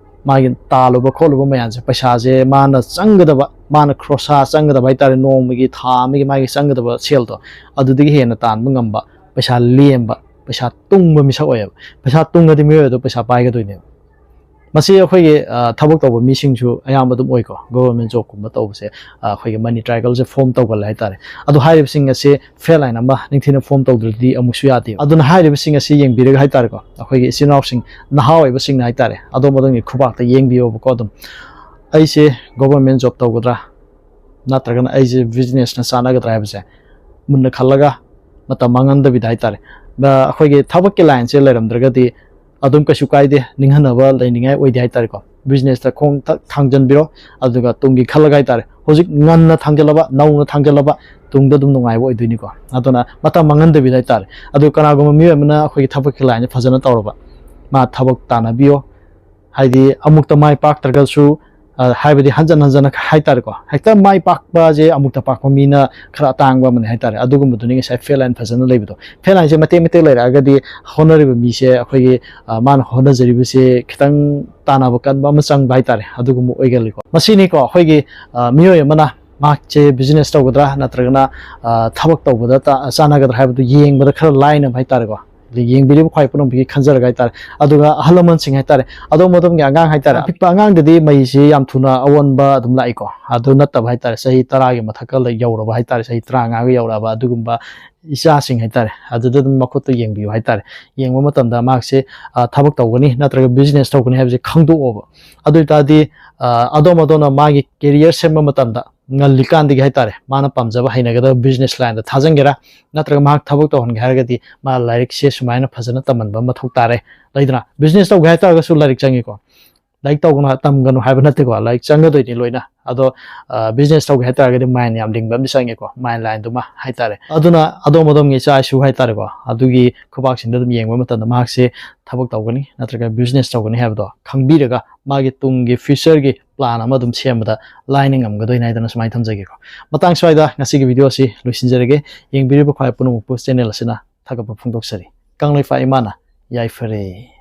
ꯃꯥꯒꯤ ꯇꯥꯜꯂꯨꯕ ꯈꯣꯠꯂꯨꯕ ꯃꯌꯥꯝꯁꯦ, ꯄꯩꯁꯥꯁꯦ ꯃꯥꯅ ꯆꯪꯒꯗꯕ, ꯃꯥꯅ ꯈꯣꯔꯁꯥ ꯆꯪꯒꯗꯕ ꯍꯥꯏꯇꯥꯔꯦ, ꯅꯣꯡꯃꯒꯤ, ꯊꯥ ꯑꯃꯒꯤ ꯃꯥꯒꯤ ꯆꯪꯒꯗꯕ ꯁꯦꯜꯗꯣ, ꯑꯗꯨꯗꯒꯤ ꯍꯦꯟꯅ ꯇꯥꯟꯕ ꯉꯝꯕ, ꯄꯩꯁꯥ ꯂꯦꯝꯕ, ꯄꯩꯁꯥ ꯇꯨꯡꯕ ꯃꯤꯁꯛ ꯑꯣꯏꯌꯦꯕ꯫ ꯄꯩꯁꯥ ꯇꯨꯡꯉꯗꯤ ꯃꯤꯑꯣꯏ ꯑꯗꯨ ꯄꯩꯁꯥ ꯄꯥꯏꯒꯗꯣꯏꯅꯦꯕ꯫ ꯃꯁꯤ ꯑꯩꯈꯣꯏꯒꯤ, ꯑ, ꯊꯕꯛ ꯇꯧꯕ ꯃꯤꯁꯤꯡꯁꯨ ꯑꯌꯥꯝꯕ ꯑꯗꯨꯝ ꯑꯣꯏꯀꯣ꯫ ꯒꯣꯕꯔꯃꯦꯟ ꯖꯣꯕꯀꯨꯝꯕ ꯇꯧꯕꯁꯦ, ꯑ, ꯑꯩꯈꯣꯏꯒꯤ ꯃꯅꯤ ꯇ꯭ꯔꯥꯏꯒꯜꯁꯦ ꯐꯣꯝ ꯇꯧꯒꯜꯂꯦ ꯍꯥꯏꯇꯥꯔꯦ꯫ ꯑꯗꯣ ꯍꯥꯏꯔꯤꯕꯁꯤꯡ ꯑꯁꯦ ꯐꯦꯜ ꯂꯥꯏꯟ ꯑꯃ ꯅꯤꯡꯊꯤꯅ ꯐꯣꯝ ꯇꯧꯗ꯭ꯔꯗꯤ ꯑꯃꯨꯛꯁꯨ ꯌꯥꯗꯦꯕ꯫ ꯑꯗꯨꯅ ꯍꯥꯏꯔꯤꯕꯁꯤꯡ ꯑꯁꯤ ꯌꯦꯡꯕꯤꯔꯒ ꯍꯥꯏꯇꯥꯔꯦꯀꯣ, ꯑꯩꯈꯣꯏꯒꯤ ꯏꯆꯤꯟ ꯏꯅꯥꯎꯁꯤꯡ, ꯅꯍꯥ ꯑꯣꯏꯕꯁꯤꯡꯅ ꯍꯥꯏꯇꯥꯔꯦ, ꯑꯗꯣꯝ ꯑꯗꯣꯝꯒꯤ ꯈꯨꯕꯥꯛꯇ ꯌꯦꯡꯕꯤꯌꯣꯕꯀꯣ꯫ ꯑꯗꯨꯝ ꯑꯩꯁꯦ ꯒꯣꯕꯔꯃꯦꯟ ꯖꯣꯕ ꯇꯧꯒꯗ꯭ꯔꯥ, ꯅꯠꯇ꯭ꯔꯒꯅ ꯑꯩꯁꯦ ꯕꯤꯖꯤꯅꯦꯁꯅ ꯆꯥꯟꯅꯒꯗ꯭ꯔꯥ ꯍꯥꯏꯕꯁꯦ ꯃꯨꯟꯅ ꯈꯜꯂꯒ, ꯃꯇꯝ ꯃꯥꯡꯍꯟꯗꯕꯤꯗ ꯍꯥꯏꯇꯥꯔꯦ, ꯑ, ꯑꯩꯈꯣꯏꯒꯤ ꯊꯕꯛꯀꯤ ꯂꯥꯏꯟꯁꯦ ꯂꯩꯔꯝꯗ꯭ꯔꯒꯗꯤ ꯑꯗꯨꯝ ꯀꯩꯁꯨ ꯀꯥꯏꯗꯦ, ꯅꯤꯡꯍꯟꯅꯕ ꯂꯩꯅꯤꯡꯉꯥꯏ ꯑꯣꯏꯗꯦ ꯍꯥꯏꯇꯥꯔꯦꯀꯣ꯫ ꯕꯤꯖꯤꯅꯦꯁꯇ ꯈꯣꯡ ꯊ-, ꯊꯥꯡꯖꯟꯕꯤꯔꯣ, ꯑꯗꯨꯒ ꯇꯨꯡꯒꯤ ꯈꯜꯂꯒ ꯍꯥꯏꯇꯥꯔꯦ, ꯍꯧꯖꯤꯛ ꯉꯟꯅ ꯊꯥꯡꯖꯜꯂꯕ, ꯅꯧꯅ ꯊꯥꯡꯖꯜꯂꯕ, ꯇꯨꯡꯗ ꯑꯗꯨꯝ ꯅꯨꯡꯉꯥꯏꯕ ꯑꯣꯏꯗꯣꯏꯅꯤꯀꯣ꯫ ꯑꯗꯨꯅ ꯃꯇꯝ ꯃꯥꯡꯍꯟꯗꯕꯤꯗ ꯍꯥꯏꯇꯥꯔꯦ꯫ ꯑꯗꯨ ꯀꯅꯥꯒꯨꯝꯕ ꯃꯤꯑꯣꯏ ꯑꯃꯅ ꯑꯩꯈꯣꯏꯒꯤ ꯊꯕꯛꯀꯤ ꯂꯥꯏꯟꯁꯦ ꯐꯖꯅ ꯇꯧꯔꯕ, ꯃꯥ ꯊꯕꯛ ꯇꯥꯟꯅꯕꯤꯌꯣ, ꯍꯥꯏꯗꯤ ꯑꯃꯨꯛꯇ ꯃꯥꯏ ꯄꯥꯛꯇ꯭ꯔꯒꯁꯨ, ꯑ, ꯍꯥꯏꯕꯗꯤ ꯍꯟꯖꯟ ꯍꯟꯖꯟꯅ ꯍꯥꯏꯇꯥꯔꯦꯀꯣ, ꯍꯦꯛꯇ ꯃꯥꯏ ꯄꯥꯛꯄꯁꯦ ꯑꯃꯨꯛꯇ ꯄꯥꯛꯄ ꯃꯤꯅ ꯈꯔ ꯑꯇꯥꯡꯕ ꯑꯃꯅꯤ ꯍꯥꯏꯇꯥꯔꯦ꯫ ꯑꯗꯨꯒꯨꯝꯕꯗꯨꯅꯤ ꯉꯁꯥꯏ ꯐꯦꯜ ꯂꯥꯏꯟ ꯐꯖꯅ ꯂꯩꯕꯗꯣ꯫ ꯐꯦꯜ ꯂꯥꯏꯟꯁꯦ ꯃꯇꯦꯛ ꯃꯇꯦꯛ ꯂꯩꯔꯛꯑꯒꯗꯤ ꯍꯣꯠꯅꯔꯤꯕ ꯃꯤꯁꯦ, ꯑꯩꯈꯣꯏꯒꯤ, ꯑ, ꯃꯥꯅ ꯍꯣꯠꯅꯖꯔꯤꯕꯁꯦ ꯈꯤꯇꯪ ꯇꯥꯟꯅꯕ ꯀꯟꯕ ꯑꯃ ꯆꯪꯕ ꯍꯥꯏꯇꯥꯔꯦ, ꯑꯗꯨꯒꯨꯝꯕ ꯑꯣꯏꯒꯜꯂꯤꯀꯣ꯫ ꯃꯁꯤꯅꯤꯀꯣ ꯑꯩꯈꯣꯏꯒꯤ, ꯑ, ꯃꯤꯑꯣꯏ ꯑꯃꯅ ꯃꯍꯥꯛꯁꯦ ꯕꯤꯖꯤꯅꯦꯁ ꯇꯧꯒꯗ꯭ꯔꯥ ꯅꯠꯇ꯭ꯔꯒꯅ, ꯑ, ꯊꯕꯛ ꯇꯧꯕꯗ ꯇ-, ꯆꯥꯟꯅꯒꯗ꯭ꯔꯥ ꯍꯥꯏꯕꯗꯨ ꯌꯦꯡꯕꯗ ꯈꯔ ꯂꯥꯏꯅꯕ ꯍꯥꯏꯇꯥꯔꯦꯀꯣ꯫ ꯑꯗꯒꯤ ꯌꯦꯡꯕꯤꯔꯤꯕ ꯈ꯭ꯋꯥꯏ ꯄꯨꯝꯅꯃꯛꯀꯤ ꯈꯟꯖꯔꯒ ꯍꯥꯏꯇꯥꯔꯦ꯫ ꯑꯗꯨꯒ ꯑꯍꯜ ꯂꯃꯟꯁꯤꯡ ꯍꯥꯏꯇꯥꯔꯦ, ꯑꯗꯣꯝ ꯑꯗꯣꯝꯒꯤ ꯑꯉꯥꯡ ꯍꯥꯏꯇꯥꯔꯦ, ꯑꯄꯤꯛꯄ ꯑꯉꯥꯡꯗꯗꯤ ꯃꯩꯁꯤ ꯌꯥꯝ ꯊꯨꯅ ꯑꯑꯣꯟꯕ ꯑꯗꯨꯝ ꯂꯥꯛꯏꯀꯣ꯫ ꯑꯗꯨ ꯅꯠꯇꯕ ꯍꯥꯏꯇꯥꯔꯦ, ꯆꯍꯤ ꯇꯔꯥꯒꯤ ꯃꯊꯛꯀ ꯂꯩ-, ꯌꯧꯔꯕ ꯍꯥꯏꯇꯥꯔꯦ, ꯆꯍꯤ ꯇꯔꯥꯃꯉꯥꯒ ꯌꯧꯔꯛꯑꯕ ꯑꯗꯨꯒꯨꯝꯕ ꯏꯆꯥꯁꯤꯡ ꯍꯥꯏꯇꯥꯔꯦ, ꯑꯗꯨꯗ ꯑꯗꯨꯝ ꯃꯈꯨꯠꯇ ꯌꯦꯡꯕꯤꯌꯨ ꯍꯥꯏꯇꯥꯔꯦ꯫ ꯌꯦꯡꯕ ꯃꯇꯝꯗ ꯃꯍꯥꯛꯁꯦ, ꯑ, ꯊꯕꯛ ꯇꯧꯒꯅꯤ ꯅꯠꯇ꯭ꯔꯒ business ꯇꯧꯒꯅꯤ ꯍꯥꯏꯕꯁꯦ ꯈꯪꯗꯣꯛꯑꯣꯕ꯫ ꯑꯗꯨ ꯑꯣꯏꯇꯥꯔꯗꯤ, ꯑ, ꯑꯗꯣꯝ ꯑꯗꯣꯝꯅ ꯃꯥꯒꯤ career ꯁꯦꯝꯕ ꯃꯇꯝꯗ ꯉꯜꯂꯤꯀꯥꯟꯗꯒꯤ ꯍꯥꯏꯇꯥꯔꯦ, ꯃꯥꯅ ꯄꯥꯝꯖꯕ ꯍꯩꯅꯒꯗꯕ business line ꯗ ꯊꯥꯖꯤꯟꯒꯦꯔꯥ, ꯅꯠꯇ꯭ꯔꯒ ꯃꯍꯥꯛ ꯊꯕꯛ ꯇꯧꯍꯟꯒꯦ ꯍꯥꯏꯔꯒꯗꯤ ꯃꯥ ꯂꯥꯏꯔꯤꯛꯁꯦ ꯁꯨꯃꯥꯏꯅ ꯐꯖꯅ ꯇꯝꯍꯟꯕ ꯑꯃ ꯃꯊꯧ ꯇꯥꯔꯦ꯫ ꯂꯩꯗꯅ, business ꯇꯧꯒꯦ ꯍꯥꯏꯇꯥꯔꯒꯁꯨ ꯂꯥꯏꯔꯤꯛ ꯆꯪꯉꯤꯀꯣ꯫ ꯂꯥꯏꯔꯤꯛ ꯇꯧꯒꯅꯨ, ꯇꯝꯒꯅꯨ ꯍꯥꯏꯕ ꯅꯠꯇꯦꯀꯣ, ꯂꯥꯏꯔꯤꯛ ꯆꯪꯒꯗꯣꯏꯅꯤ ꯂꯣꯏꯅ꯫ ꯑꯗꯣ, ꯑ, business ꯇꯧꯒꯦ ꯍꯥꯏꯇꯥꯔꯒꯗꯤ mind ꯌꯥꯝ ꯂꯤꯡꯕ ꯑꯃꯗꯤ ꯆꯪꯉꯦꯀꯣ, mind line ꯗꯨꯃ ꯍꯥꯏꯇꯥꯔꯦ꯫ ꯑꯗꯨꯅ ꯑꯗꯣꯝ ꯑꯗꯣꯝꯒꯤ ꯏꯆꯥ ꯏꯁꯨ ꯍꯥꯏꯇꯥꯔꯦꯀꯣ, ꯑꯗꯨꯒꯤ ꯈꯨꯕꯥꯛꯁꯤꯡꯗ ꯑꯗꯨꯝ ꯌꯦꯡꯕ ꯃꯇꯝꯗ ꯃꯍꯥꯛꯁꯦ ꯊꯕꯛ ꯇꯧꯒꯅꯤ ꯅꯠꯇ꯭ꯔꯒ business ꯇꯧꯒꯅꯤ ꯍꯥꯏꯕꯗꯣ ꯈꯪꯕꯤꯔꯒ ꯃꯥꯒꯤ ꯇꯨꯡꯒꯤ future ꯒꯤ plan ꯑꯃ ꯑꯗꯨꯝ ꯁꯦꯝꯕꯗ ꯂꯥꯏꯅ ꯉꯝꯒꯗꯣꯏꯅꯤ ꯍꯥꯏꯗꯅ ꯁꯨꯃꯥꯏꯅ ꯊꯝꯖꯒꯦꯀꯣ꯫ ꯃꯇꯥꯡ ꯁ꯭ꯋꯥꯏꯗ ꯉꯁꯤꯒꯤ video ꯑꯁꯤ ꯂꯣꯏꯁꯤꯟꯖꯔꯒꯦ꯫ ꯌꯦꯡꯕꯤꯔꯤꯕ ꯈ꯭ꯋꯥꯏ ꯄꯨꯝꯅꯃꯛꯄꯨ channel ꯑꯁꯤꯅ ꯊꯥꯒꯠꯄ ꯐꯣꯡꯗꯣꯛꯆꯔꯤ꯫ ꯀꯪꯂꯩꯄꯥꯛ ꯏꯃꯥꯅ ꯌꯥꯏꯐꯔꯦ꯫